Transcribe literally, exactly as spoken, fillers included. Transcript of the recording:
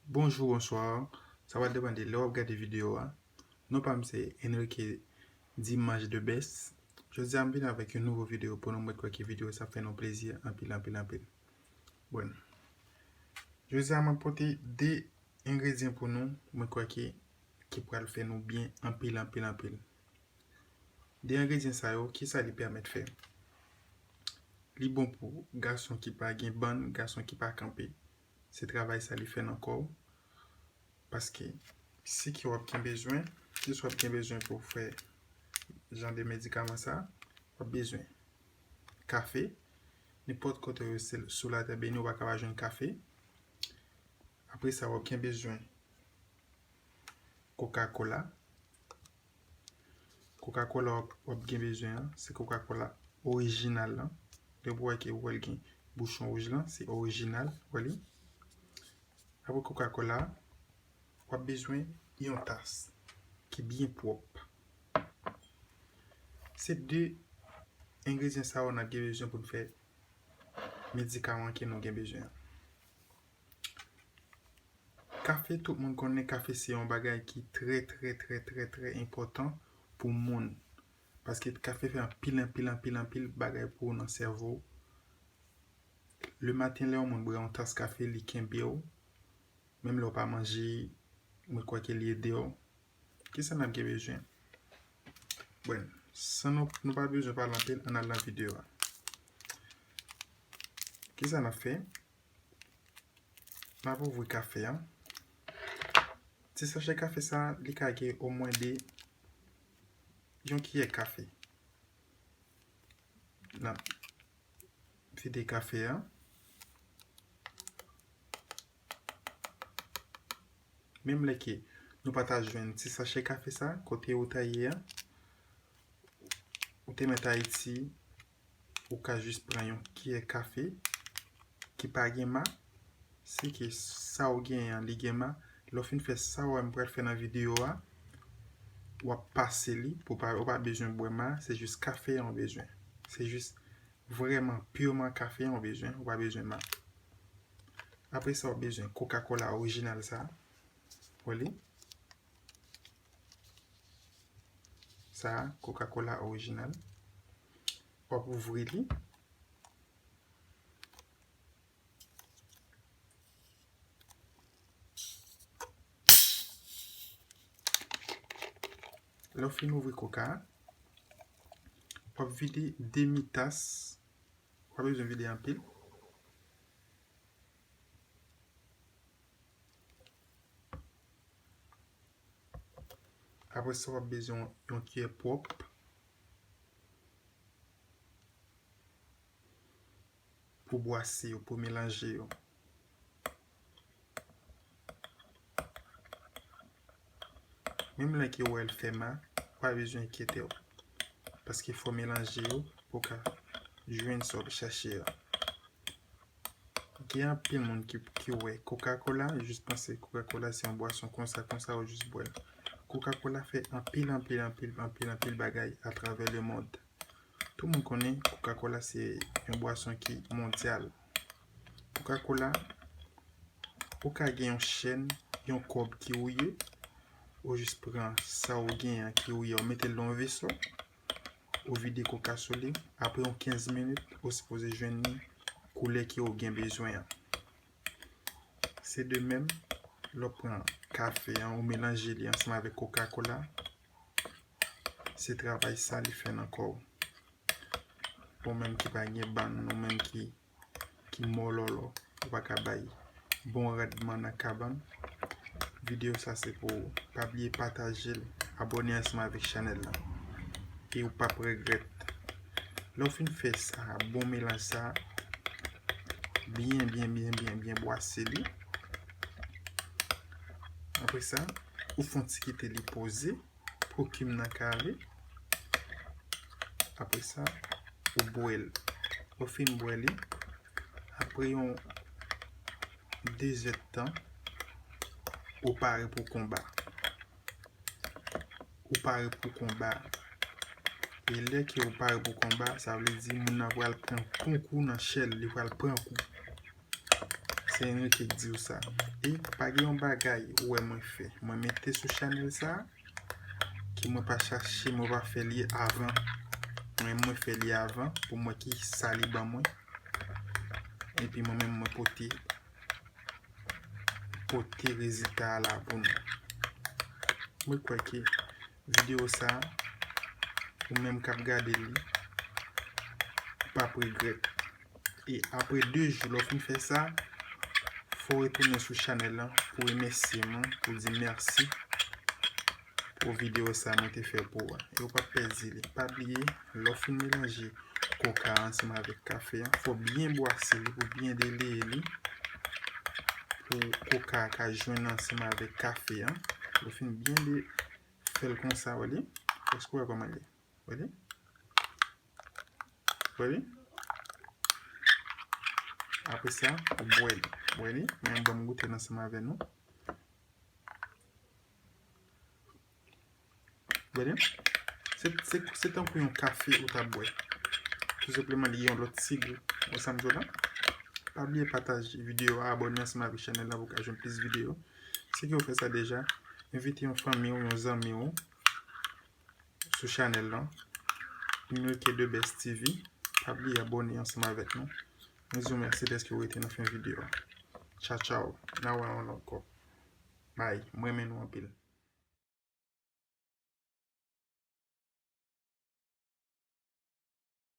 Bonjou, bonswa. Sa va depann de lè w ap gade videyo a. Non pa m se Enrique Dimanche de Best. Jodi a m vin avèk yon nouvo videyo pou nou. Mwen kwè ke videyo sa ap fè nou plezi anpil, anpil, anpil. Bon. Jodi a mwen pote de engredyan pou nou. Mwen kwè ke, ki pral fè nou byen anpil, anpil, anpil. De engredyan sa yo, kisa li pèmèt fè? Li bon pou gason ki pa gen bann, gason ki pa kanpe. Se travay sa li fè nan kò w. Paske si ke w ap gen bezwen, si w ap gen bezwen pou w fè jan de medikaman sa, w ap bezwen kafe. Nenpòt kote w ye sou latè beni, w pa ka pa jwenn kafe. Apre sa, w ap gen bezwen Coca-Cola. Coca-Cola w ap, w ap gen bezwen an, se Coca-Cola orijinal lan. Depi w wè ke w wè l gen bouchon wouj lan, se orijinal, w wè li. Apre Coca-Cola, w ap bezwen yon tas ki byen pwòp. Se de engredyan sa yo n ap gen bezwen pou n fè medikaman ke nou gen bezwen an. Kafe, tout moun konnen kafe se yon bagay ki trè, trè, trè, trè, trè enpòtan pou moun. Paske kafe fè anpil, anpil, anpil, anpil bagay pou ou nan sèvo w. Lematen, lè yon moun bwè yon tas kafe, li kenbe w. Menm lè w pa manje, mwen kwè ke li ede w. Kisa n ap gen bezwen? Bon, san nou, nou pa bezwen pale anpil, ann al nan videyo a. Kisa n ap fè? N ap ouvri kafe a. Ti sachè kafe sa, li ka gen omwen de, yon kiyè kafe. N ap vide kafe a. Menm lè ke nou pa ta jwenn ti sachè kafe sa, kote ou ta ye a, ou te mèt Ayiti, ou ka jis pran yon kiyè kafe ki pa gen ma, si ke sa w genyen an, li gen ma, lè w fin fè sa w wè m pral fè nan videyo a, w ap pase li, pou pa, ou pa bezwen bwè ma, se jis kafe an w bezwen. Se jis vrèman, piman kafe an w bezwen, ou pa bezwen ma. Apre sa, w bezwen Coca-Cola orijinal sa. Wè li? Sa, Coca-Cola orijinal. W ap ouvri li. Lè w fin ouvri koka a, w ap vide demi tas. W pa bezwen vide anpil. Apre sa, w ap bezwen yon kiyè pwòp pou bwase yo, pou melanje yo. Menm lè ke w wè l fè ma, pa bezwen enkyete w. Paske fò w melanje yo pou w ka jwenn sa w ap chache a. Gen anpil moun ki, ki wè Coca-Cola, jis panse Coca-Cola se yon bwason konsa, konsa, yo jis bwè l. Coca-Cola fè anpil, anpil, anpil, anpil, anpil bagay atravè lemond. Tout moun konnen Coca-Cola se yon bwason ki mondyal. Coca-Cola, ou ka gen yon chèn, yon kòb ki wouye, ou jis pran sa ou genyen an ki wouye, ou mete l nan yon veso, ou vide koka sou li, apre yon kenz minit, ou sipoze jwenn li koulè ke ou gen bezwen an. Se de menm, lè w pran kafe an, ou melanje li ansanm avèk Coca-Cola, se travay sa li fè nan kò w. Ou menm ki pa gen bann, ou menm ki, ki mòlòlò, ou pa ka bay bon randman nan kabann. Videyo sa se pou ou. Pa bliye pataje l, abòne ansanm avèk chanèl la. E ou p ap regrèt. Lè w fin fè sa, bon melanj sa, byen, byen, byen, byen, byen bwase li. Apre sa, ou fè yon ti kite li poze pou kim nan kale. Apre sa, ou bwè l. Ou fin bwè li. Apre yon de zèdtan, ou pare pou konba. Ou pare pou konba. E lè ke ou pare pou konba, sa vle di moun nan pral pran konkou nan chèl, li pral pran kou. Se Enrique k di w sa. E pa gen yon bagay ou wè mwen fè. Mwen mete sou chanèl sa, ke mwen pa chache, mwen pa fè li avan. Mwen, mwen fè li avan pou mwen ki sa li ban mwen. Epi mwen menm mwen pote, pote rezilta a la pou nou. Mwen kwè ke videyo sa, ou menm k ap gade li, ou p ap regrèt. E apre de jou, lè w fin fè sa, fò w retounen sou chanèl lan pou remèsye mwen, pou di mèsi pou videyo sa mwen te fè pou ou a. E ou p ap pèdi li. Pa bliye, lè w fin melanje koka ansanm avèk kafe an, fò w byen bwase li pou byen deleye li, pou koka a ka jwenn ansanm avèk kafe an. Lè w fin byen de, fè l konsa, w wè li? Èske w wè kòman l ye? W wè li? W wè li? Apre sa, ou bwè li. W wè li? Men ban m goute l ansanm avè nou. W wè li? Se, se, se tankou yon kafe ou ta bwè. Tou senpleman, li gen yon lòt ti gou. Ou wè sa m di w la? Pa bliye pataje videyo a, abòne ansanm avèk chanèl la pou w ka jwenn plis videyo. Si ke w fè sa deja, envite yon fanmi w, yon zanmi w sou chanèl lan, Enrique The Best T V. Pa bliye abòne ansanm avèk nou. Mwen di w mèsi dèske w rete nan fen videyo a. Tchaw, tchaw. N a wè yon lòt kòb. Bay, mwen renmen nou anpil.